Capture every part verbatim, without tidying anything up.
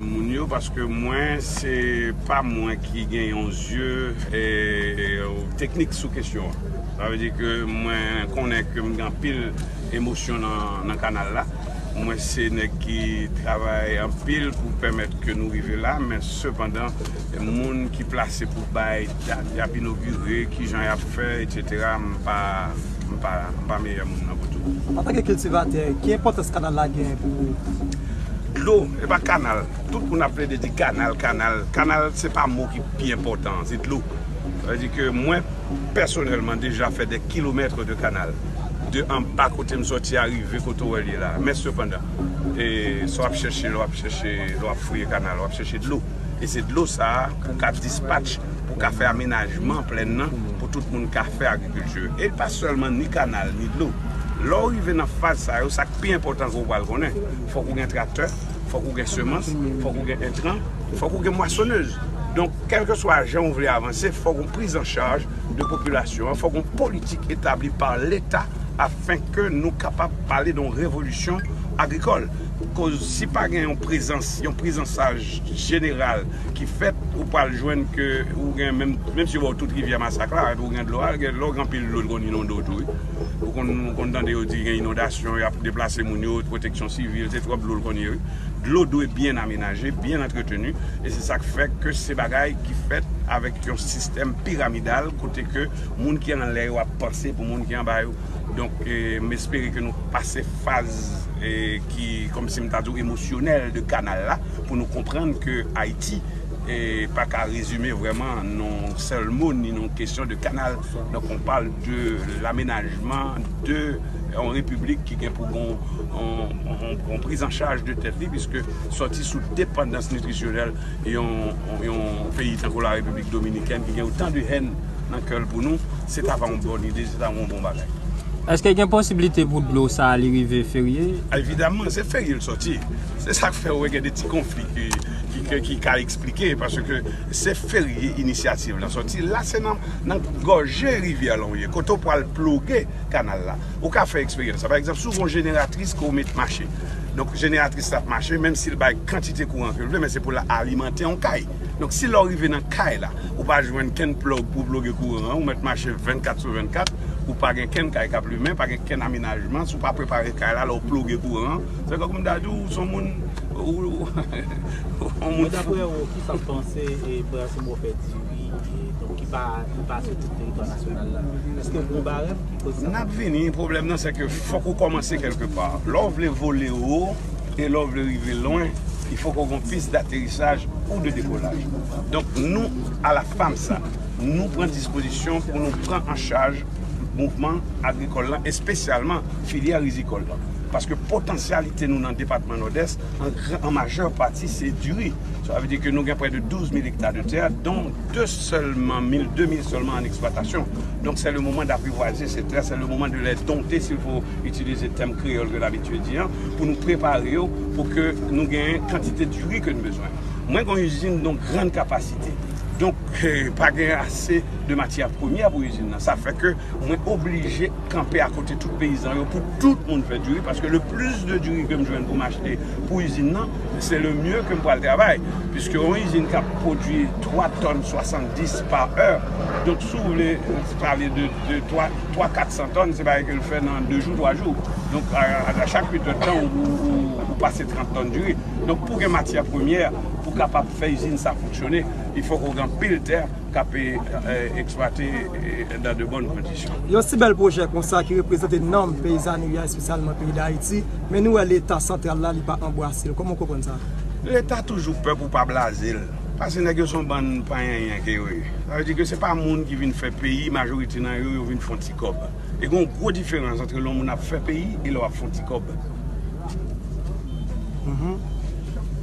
Moun yo, paske mwen, se pa mwen ki gen yon zye, e, teknik sou kesyon an. Sa vle di ke mwen konnen ke m gen anpil emosyon nan, nan kanal la. Mwen se nèg ki travay anpil pou pèmèt ke nou rive la, men sepandan, moun ki plase pou bay dat y ap inogire, kijan y ap fè, etsetera, m pa, m pa, m pa meyè moun nan pou tou. Antanke kiltivatè, ki enpòtans kanal la gen pou ou? Dlo, e pa kanal. Tout moun ap plede di kanal, kanal. Kanal, se pa mo ki pi enpòtan, se dlo. Sa vle di ke mwen, pèsonèlman, deja fè de kilomèt de kanal. De anba kote m sòti a rive kote w wè l ye la. Men sepandan, e, sa w ap chèche, lè w ap chèche, lè w ap fouye kanal, w ap chèche dlo. E se dlo sa a pou ka dispatch, pou ka fè amenajman plèn nan, pou tout moun ka fè agrikilti. E pa sèlman ni kanal, ni dlo. Lè w rive nan faz sa yo, sa k pi enpòtan ke w pral konnen, fòk ou gen traktè, fòk ou gen semans, fòk ou gen entran, fòk ou gen mwasonèz. Donk, kèlkeswa jan w vle avanse, fòk yon priz an chaj de popilasyon an, fòk yon politik etabli pa Leta afin ke nou kapab pale de yon revolisyon agrikòl. Koz si pa gen yon prezans, yon priz an chaj jeneral ki fèt, ou pral jwenn ke ou gen, menm, menm si yo ba w tout rivyè Masak la, epi ou gen dlo a, gen lè w gen anpil dlo, l konn inonde w tou, wi. Ou konn, ou konn tande yo di gen inondasyon, y ap deplase moun yo, pwoteksyon sivil, se twòp dlo l konn ye, wi. Dlo dwe byen amenaje, byen antreteni, e se sa k fè ke se bagay ki fèt avèk yon sistèm piramidal, kote ke moun ki anlè yo ap panse pou moun ki anba yo. Donk, e, m espere ke nou pase faz, e, ki, kòmsi m ta di w, emosyonèl de kanal la, pou nou konprann ke Ayiti, e, pa ka rezime vrèman nan yon sèl mo, ni nan yon kesyon de kanal. Donk, on parle de l'aménagement de yon repiblik ki gen pou gon yon, yon, yon priz an chaj de tèt li, piske sòti sou depandans nitrisyonèl yon, yon peyi tankou la Repiblik Dominikèn ki gen otan de hèn nan kè l pou nou, se ta pa yon bòn ide, se ta yon bon bagay. Èske gen posiblite pou dlo sa a li rive Ferye? Evidaman, se Ferye l sòti. Se sa k fè w wè gen de ti konfli ki, ki, ki, ki ka eksplike, paske se Ferye inisyativ lan sòti. La, se nan, nan gòje rivyè lan w ye, kote w pral ploge kanal la. Ou ka fè eksperyans sa. Pa egzanp, si w gen yon jeneratris ke w met mache, donk, jeneratris la ap mache, menm si l bay kantite kouran ke l vle, men se pou l alimante yon kay. Donk, si lè w rive nan kay la, ou pa jwenn kenn plòg pou w ploge kouran an, ou mèt mache vennkat sou vennkat, ou pa gen kenn kay k ap limen, pa gen kenn amenajman, si w pa prepare kay la, lè w ploge kouran an, se kòm m ta di w, w se yon moun, ou, ou, yon moun fou. Men daprè ou, kisa w panse, e, Brasimo fè diri, e, donk, ki pa, ki pa sou tout teritwa nasyonal la? Èske w gen yon barèm ki koz sa? N ap vini, pwoblèm nan, se ke fòk ou kòmanse kèlke pa. Lè w vle vole wo, e lè w vle rive lwen, il faut que w gen yon pis d'aterisaj ou de dekolaj. Donk, nou, a la famsa, nou pran dispozisyon pou nou pran an chaj mouvman agrikòl lan, espesyalman filyè rizikòl lan. Paske potansyalite nou nan depatman Nòdès, an gran, an majè pati, se diri. Sa vle di ke nou gen près de douz mil ekta de tè, dont de sèlman mil, de mil sèlman an eksplwatasyon. Donc, c'est le moment d'apprivoiser ces terres, c'est le moment de les dompter, s'il faut utiliser tèm kreyòl ke n abitye di an, pou nou prepare yo, pou ke nou genyen kantite diri ke nou bezwen. Mwen gen yon izin de grande capacité. Donk, eh, pa gen ase de matyè premyè pou izin nan. Sa fè ke mwen oblije kanpe akote tout peyizan yo pou tout moun fè diri, paske le plis de diri ke m jwenn pou m achte pou izin nan, se le mye ke m pral travay. Piske yon izin k ap pwodui twa tòn swasanndis pa è, donk si w vle pale de, de twa, twa, kat san tòn, se bagay ke l fè nan de jou, twa jou. Donk, a, a, a chak uit è tan, ou, ou, ou, ou pase trant tòn diri. Donk, pou gen matyè premyè, pou kapab fè izin sa fonksyone, il faut que w gen anpil tè k ap, eh, eksplwate, eh, dans de bonnes conditions. Yon si bèl pwojè konsa ki reprezante nanm peyizanri a, espesyalman peyi Dayiti, men nou wè Leta santral la, li pa anbrase l. Kòman w konprann sa? Leta toujou pè pou pa blaze l. Paske nèg yo se yon bann panyenyen ke yo ye. Sa vle di ke se pa moun ki vin fè peyi, majorite nan yo, yo vin fè yon ti kòb. E gen yon gwo diferans ant lè yon moun ap fè peyi e lè w ap fè yon ti kòb. Mhm.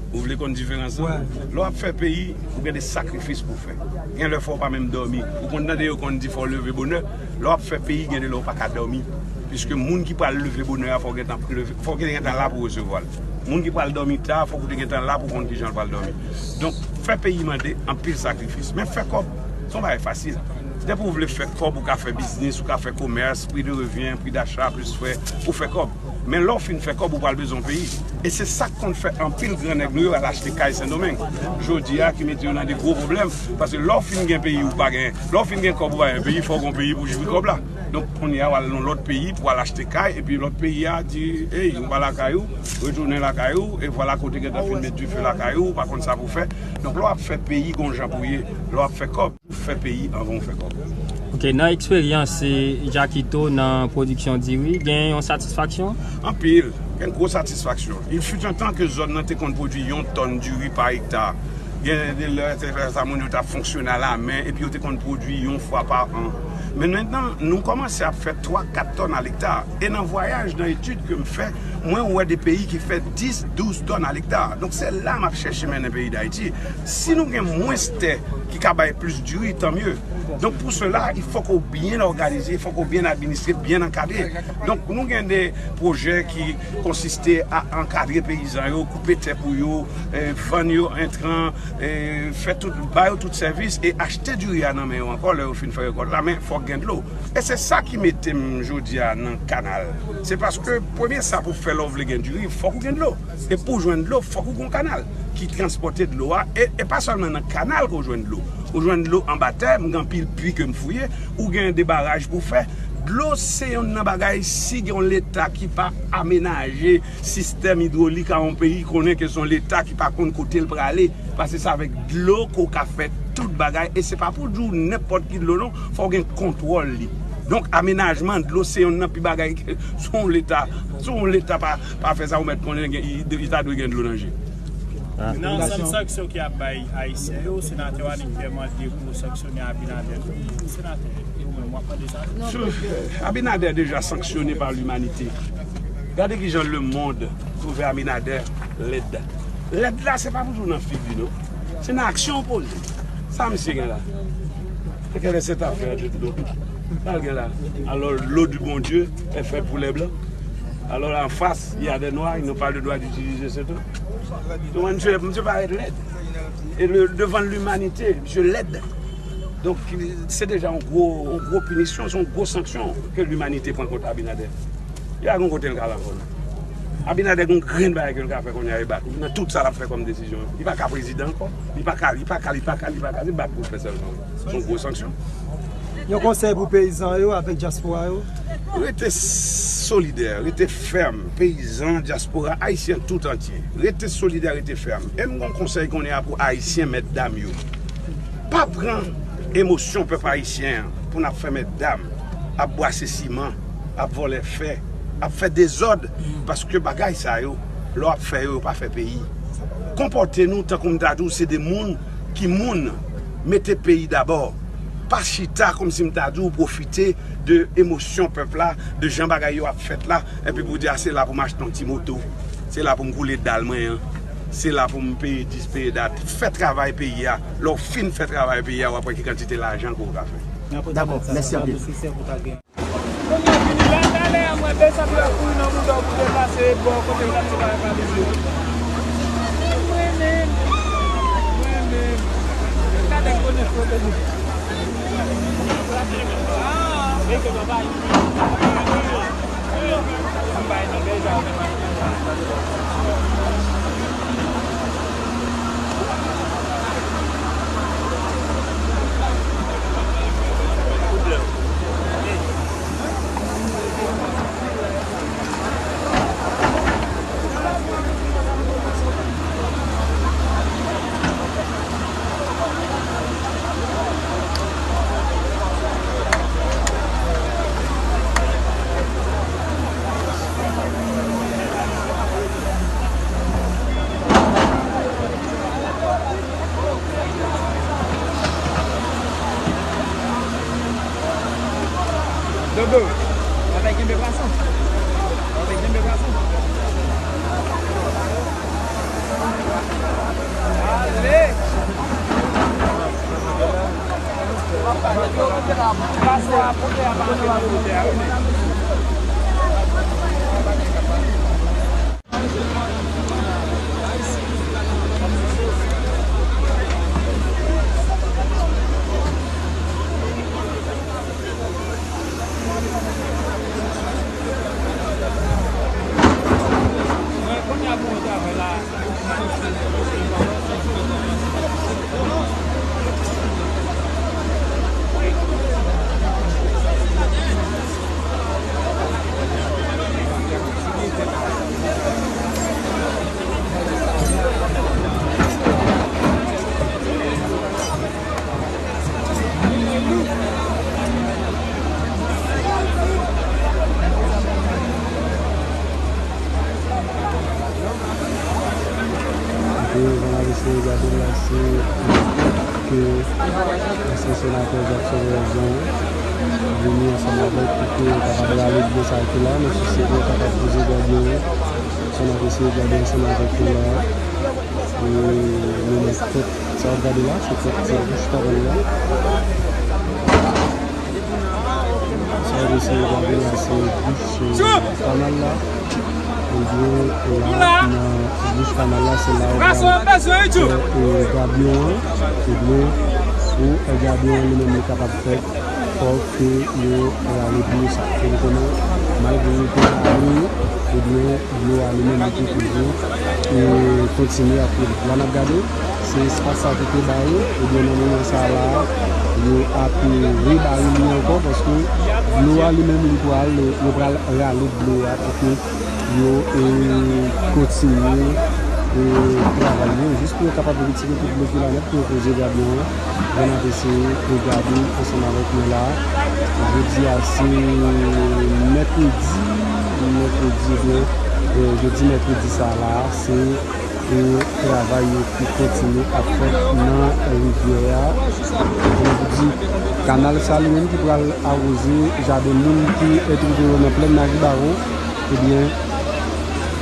Ou vle konn diferans lan? Wè. Lè w ap fè peyi, ou gen de sakrifis pou w fè. Gen lè fò w pa menm dòmi. Ou konn tande yo konn di fò w leve bonè. Lè w ap fè peyi, gen de lè w pa ka dòmi. Piske moun ki pral leve bonè a, fò w gentan leve, fò w te gentan la pou w resevwa l. Moun ki pral dòmi ta, fòk ou te gentan la pou w konn kijan l pral dòmi. Donk, fè peyi mande anpil sakrifis. Men fè kòb, se yon bagay fasil. Depi w vle fè kòb, ou ka fè biznis, ou ka fè komès, prix de revient, prix d'achat, plus frais, ou fè kòb. Men lè w fin fè kòb, ou pral bezwen yon peyi. E se sa k konn fè anpil gran nèg nou yo al achte kay Sendomeng. Jodi a, ki mete yo nan de gwo pwoblèm, paske lè w fin gen peyi, ou pa gen, lè w fin gen kòb, ou pa gen peyi, fò w gen yon peyi pou jwi kòb la. Donk, kounye a, w al nan lòt peyi pou w al achte kay, epi lòt peyi a di, ey, ou pa lakay ou, retounen lakay ou, e vwala kote gentan fin met dife lakay ou, ou pa konn sa pou w fè. Donk, lè w ap fè peyi, gon jan pou w ye, lè w ap fè kòb, fè peyi anvan w fè kòb. Ok, nan eksperyans, eh, Jackito nan pwodiksyon diri, gen yon satisfaksyon? Anpil, gen gwo satisfaksyon. Il fut un temps que zòn nan te konn pwodui yon tòn diri pa ekta. Gen de lè, se fè sa, moun yo t ap fonksyone a la men, epi yo te konn pwodui yon fwa pa an. Men mentnan, nou kòmanse ap fè twa, kat tòn a lekta. E nan vwayaj, nan etid ke m fè, mwen wè de peyi ki fè dis, douz tòn a lekta. Donk, se la m ap chèche mennen peyi Dayiti. Si nou gen mwens tè ki ka bay plis diri, tan mye. Donk, pou sela, il faut que w byen òganize, il faut que w byen administre, byen ankadre. Donk, nou gen de pwojè ki konsiste a ankadre peyizan yo, koupe tè pou yo, eh, vann yo entran, eh, fè tout, ba yo tout sèvis e achte diri a nan men yo ankò lè yo fin fè rekòt la, men fòk gen dlo. E se sa ki mete m jodi a nan kanal. Se paske premye sa pou fè lè w vle gen diri, fòk ou gen dlo. E pou w jwenn dlo, fòk ou gen yon kanal ki transpòte dlo a. E, e pa sèlman nan kanal ke w jwenn dlo. Ou jwenn dlo anba tè, m gen anpil pui ke m fouye, ou gen de baraj pou w fè. Dlo se youn nan bagay, si gen yon leta ki pa amenaje sistèm idwolik a yon peyi, konnen ke se yon leta ki pa konn kote l prale. Paske se avèk dlo ke w ka fè tout bagay, e se pa pou di w nenpòt ki dlo non, fò w gen kontwòl li. Donk, amenajman dlo se youn nan pi bagay ke, si yon leta, si yon leta pa, pa fè sa, ou mèt konnen gen, li, li ta dwe gen dlo nan je. Nan ansanm sanksyon ki ap bay Ayisyen yo, senatè Wannick Pierre mande pou sanksyone Abinader tou. Senatè, ou menm, w ap mande sa tou? Abinader deja sanctionné par l'humanité. Gade kijan lemonn twouve Abinader lèd. Lèd la, se pa pou jwe nan figi, non. Se nan aksyon w poze. Sa misye gen la? Quelle est cette affaire de dlo? Sa l gen la? Alors, l'eau du bon Dieu est faite pour les blancs. Alors, en face, il y a des noirs, ils n'ont pas le droit d'utiliser cette eau. Donk, misye, misye parèt lèd. E le, devan limanite, misye lèd. Donk, se deja yon gwo, yon gwo pinisyon, se yon gwo sanksyon ke limanite pran kont Abinader. Li pa gen kote l ka al ankò, non. Abinader gen yon grenn bagay ke l ka fè kounye a, e bat. Nan tout sa l ap fè kòm desizyon, li pa ka prezidan ankò. Li pa ka, li pa ka, li pa ka, li pa ka. Se bat pou l fè sèlman. Se yon gwo sanksyon. Yon konsèy pou peyizan yo avèk dyaspora yo? Rete solidè, rete fèm, peyizan, dyaspora, ayisyen tout antye. Rete solidè, rete fèm. E m gen yon konsèy kounye a pou ayisyen, mèt dam yo. Pa pran emosyon pèp ayisyen an pou n ap fè mèt dam, ap bwase siman, ap vòlè fè, ap fè dezòd, paske bagay sa yo, lè w ap fè yo, yo pa fè peyi. Konpòte nou tankou m ta di w se de moun ki moun, mete peyi dabò. Pa chita kòmsi m ta di w pwofite de emosyon pèp la, de jan bagay yo ap fèt la, epi pou w di, a, se la pou m achte yon ti moto, se la pou m koule dal mwen an, se la pou m peye dis, peye dat. Fè travay peyi a. Lè w fin fè travay peyi a, w ap wè ki kantite lajan ke w ka fè. Dakò, mèsi anpil. Kounye a vini la, talè a mwen desann lè kouri nan bouda w pou deplase bò kote w t ap travay pa leve. Mwen menm, mwen menm, gade konnen fwote nou. Dodo, w ap kenbe pwason? W ap kenbe pwason? Ale! Jan n ap eseye gade l la, se ke ansyen senatè Jackson Valjean vini ansanm avèk pou ke yo kapab rale dlo sa ki la, nan sisi pou yo kapab poze gade yo. Sa n ap eseye gade ansanm avèk yo la. E nou nan tèt, sa w ap gade la, se tèt ti bouch kanal la. Sa w ap eseye gade la, se bouch kanal la. Ebyen, la, nan bouch kanal la, se la yo pral fè, e, gabyon an. Ebyen, pou, e, gabyon an li menm li kapab fèt, fòk ke yo rale dlo sa. E nou konnen, malgre yo te rale, ebyen, dlo a li menm li te toujou, e, kontinye ap koule. La n ap gade, se espas sa ki te ba yo, ebyen, nan moman sa la, yo ap, e, rebare li ankò, paske dlo a li menm li pral, yo pral rale dlo a pou ke yo, e, kontinye, e, travay yo, jis pou yo kapab retire tout dlo ki la nèt pou yo poze gabyon an. Jan n ap eseye pou gade ansanm avèk nou la. Jodi a se mèkredi, mèkredi, ebyen, e, jodi mèkredi sa la, se, e, travay yo ki kontinye ap fèt nan rivyè a. Jan nou di, kanal sa li menm ki pral awoze jaden moun ki, e, twouve yo nan plèn Nagibaro. Ebyen,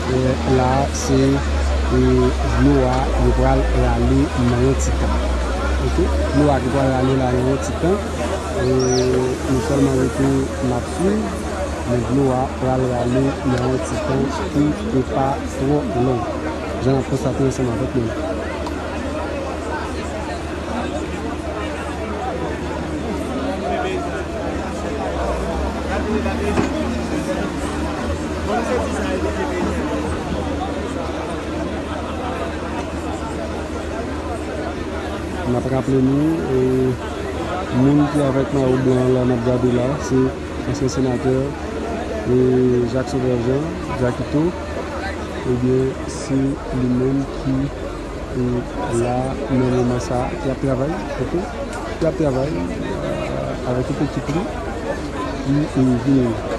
e, la, se, e, dlo a, yo pral rale nan yon ti tan. Oke? Dlo a ki pral rale la nan yon ti tan. E, nou sèlman rete n ap swiv, men dlo a pral rale nan yon ti tan ki, ki pa twò long. Jan n ap konstate ansanm avèk nou. N ap raple nou, e, moun ki avèk mayo blan an la, n ap gade la, se ansyen senatè, e, Jackson Valjean, Jackito. Ebyen, se li menm ki, e, la, nan moman sa, ki ap travay, oke? Ki ap travay, e, avèk tout ekip li, ki, e, vini.